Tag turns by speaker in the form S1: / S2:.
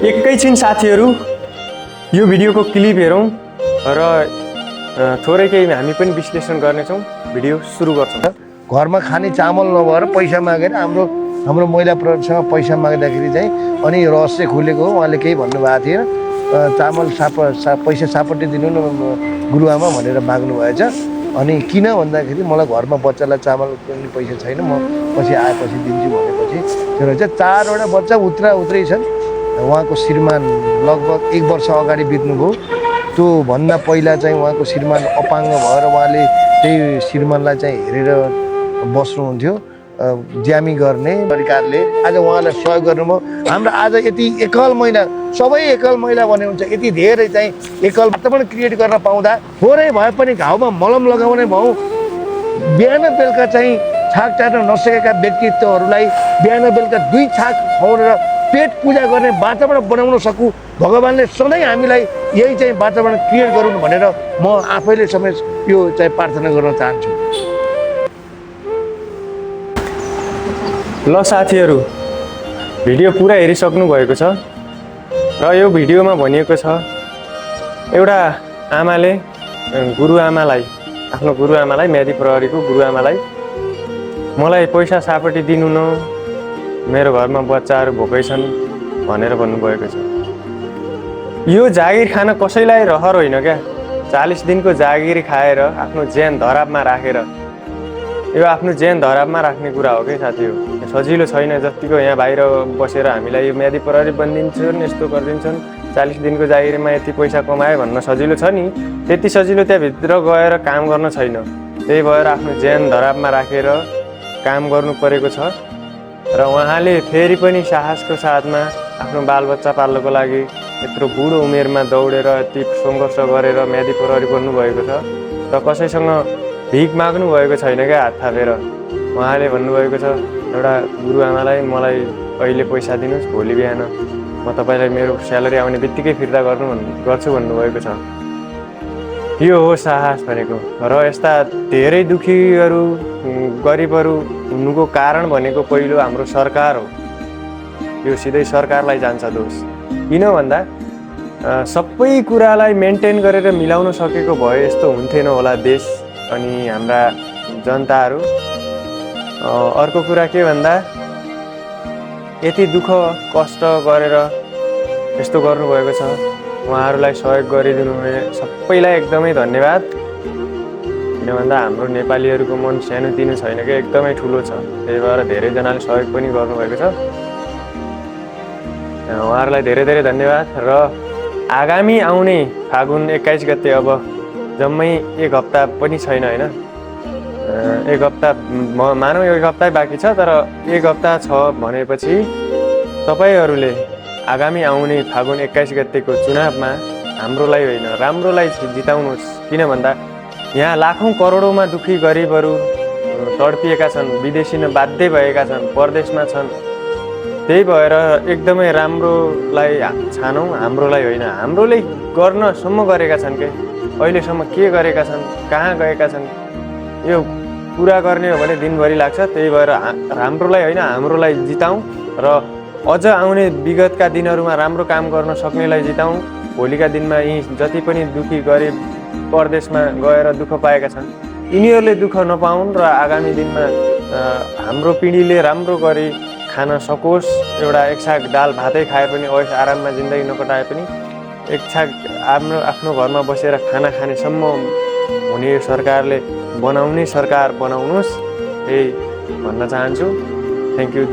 S1: एकैछिन साथीहरू यो भिडियोको क्लिप हेरौँ र थोरै केही हामी पनि विश्लेषण गर्नेछौँ। भिडियो सुरु गर्छौँ।
S2: घरमा खाने चामल नभएर पैसा मागेर हाम्रो महिला प्रहरीसँग पैसा माग्दाखेरि चाहिँ अनि रहस्य खुलेको हो। उहाँले केही भन्नुभएको थिएन, चामल पैसा सापट्टि दिनु न गुरुआमा भनेर माग्नु भएछ। अनि किन भन्दाखेरि मलाई घरमा बच्चालाई चामल किन्ने पैसा छैन, म पछि आएपछि दिन्छु भनेपछि त्यो रहेछ। 4वटा बच्चा उत्रै छन्। उहाँको श्रीमान लगभग 1 वर्ष अगाडि बित्नुभयो। त्यो भन्दा पहिला चाहिँ उहाँको श्रीमान अपाङ्ग भएर उहाँले त्यही श्रीमानलाई चाहिँ हेरेर बस्नुहुन्थ्यो, ज्यामी गर्ने परिकारले आज उहाँलाई सहयोग गर्नुभयो। हाम्रो आज यति एकल महिला, सबै एकल महिला भने हुन्छ, यति धेरै चाहिँ एकल वातावरण क्रिएट गर्न पाउँदा थोरै भए पनि घाउमा मलम लगाउने भयौँ। बिहान बेलुका चाहिँ छाक चाट्न नसकेका व्यक्तित्वहरूलाई बिहान बेलुका 2 छाक खुवाउनेर पेट पूजा गर्ने वातावरण बनाउन सकु भगवान्ले सधैँ हामीलाई यही चाहिँ वातावरण क्रिएट गरून् भनेर म आफैले समेत यो चाहिँ प्रार्थना गर्न चाहन्छु।
S1: ल साथीहरू, भिडियो पुरा हेरिसक्नु भएको छ र यो भिडियोमा भनिएको छ एउटा आमाले आफ्नो गुरुआमालाई म्यादी प्रहरीको गुरुआमालाई मलाई पैसा सापट्टि दिनु न, मेरो घरमा बच्चाहरू भोकै छन् भनेर भन्नुभएको छ। यो जागिर खान कसैलाई रहर होइन क्या। 40 दिनको जागिर खाएर आफ्नो ज्यान धरापमा राखेर यो आफ्नो ज्यान धरापमा राख्ने कुरा हो क्या साथी हो। सजिलो छैन। जतिको यहाँ बाहिर बसेर हामीलाई यो म्यादी प्रहरी बनिदिन्छन्, यस्तो गरिदिन्छन्, 40 दिनको जागिरमा यति पैसा कमाए भन्न सजिलो छ नि, त्यति सजिलो त्यहाँभित्र गएर काम गर्न छैन। त्यही भएर आफ्नो ज्यान धरापमा राखेर काम गर्नु परेको छ र उहाँले फेरि पनि साहसको साथमा आफ्नो बालबच्चा पाल्नको लागि यत्रो बुढो उमेरमा दौडेर यति सङ्घर्ष गरेर म्यादी प्रहरी बन्नुभएको छ र कसैसँग भिख माग्नु भएको छैन क्या हात थापेर। उहाँले भन्नुभएको छ एउटा गुरुआमालाई मलाई अहिले पैसा दिनुहोस्, भोलि बिहान म तपाईँलाई मेरो स्यालेरी आउने बित्तिकै फिर्ता गर्छु भन्नुभएको छ। यो हो साहस भनेको। र यस्ता धेरै दुखीहरू गरिबहरू हुनुको कारण भनेको पहिलो हाम्रो सरकार हो। यो सिधै सरकारलाई जान्छ दोष। किन भन्दा सबै कुरालाई मेन्टेन गरेर मिलाउन सकेको भए यस्तो हुन्थेन होला देश अनि हाम्रा जनताहरू। अर्को कुरा के भन्दा यति दुःख कष्ट गरेर यस्तो गर्नुभएको छ। उहाँहरूलाई सहयोग गरिदिनु भयो सबैलाई एकदमै धन्यवाद। किन भन्दा हाम्रो नेपालीहरूको मन सानोतिनो छैन क्या, एकदमै ठुलो छ। त्यही भएर धेरैजनाले सहयोग पनि गर्नुभएको छ। उहाँहरूलाई धेरै धेरै धन्यवाद। र आगामी आउने फागुन 21 गते अब जम्मै 1 हप्ता पनि छैन होइन, 1 हप्ता मानौँ 1 हप्ता बाँकी छ, तर 1 हप्ता छ भनेपछि तपाईँहरूले आगामी आउने फागुन 21 गतेको चुनावमा हाम्रोलाई होइन राम्रोलाई जिताउनुहोस्। किन भन्दा यहाँ लाखौँ करोडौँमा दुखी गरिबहरू तडपिएका छन्, विदेशिन बाध्य भएका छन्, परदेशमा छन्। त्यही भएर एकदमै राम्रोलाई छानौँ, हाम्रोलाई होइन। हाम्रोले गर्नसम्म गरेका छन् के, अहिलेसम्म के गरेका छन्, कहाँ गएका छन्, यो पुरा गर्ने हो भने दिनभरि लाग्छ। त्यही भएर राम्रोलाई होइन हाम्रोलाई जिताउँ र अझ आउने विगतका दिनहरूमा राम्रो काम गर्न सक्नेलाई जिताउँ। भोलिका दिनमा यी जति पनि दुखी गरिब परदेशमा गएर दुःख पाएका छन् यिनीहरूले दुःख नपाउन् र आगामी दिनमा हाम्रो पिँढीले राम्रो गरी खान सकोस्। एउटा 1 छाक दाल भातै खाए पनि ऐस आराममा जिन्दगी नकटाए पनि 1 छाक आफ्नो घरमा बसेर खाना खानेसम्म हुने सरकारले बनाउने सरकार बनाउनुहोस्, यही भन्न चाहन्छु। Thank you.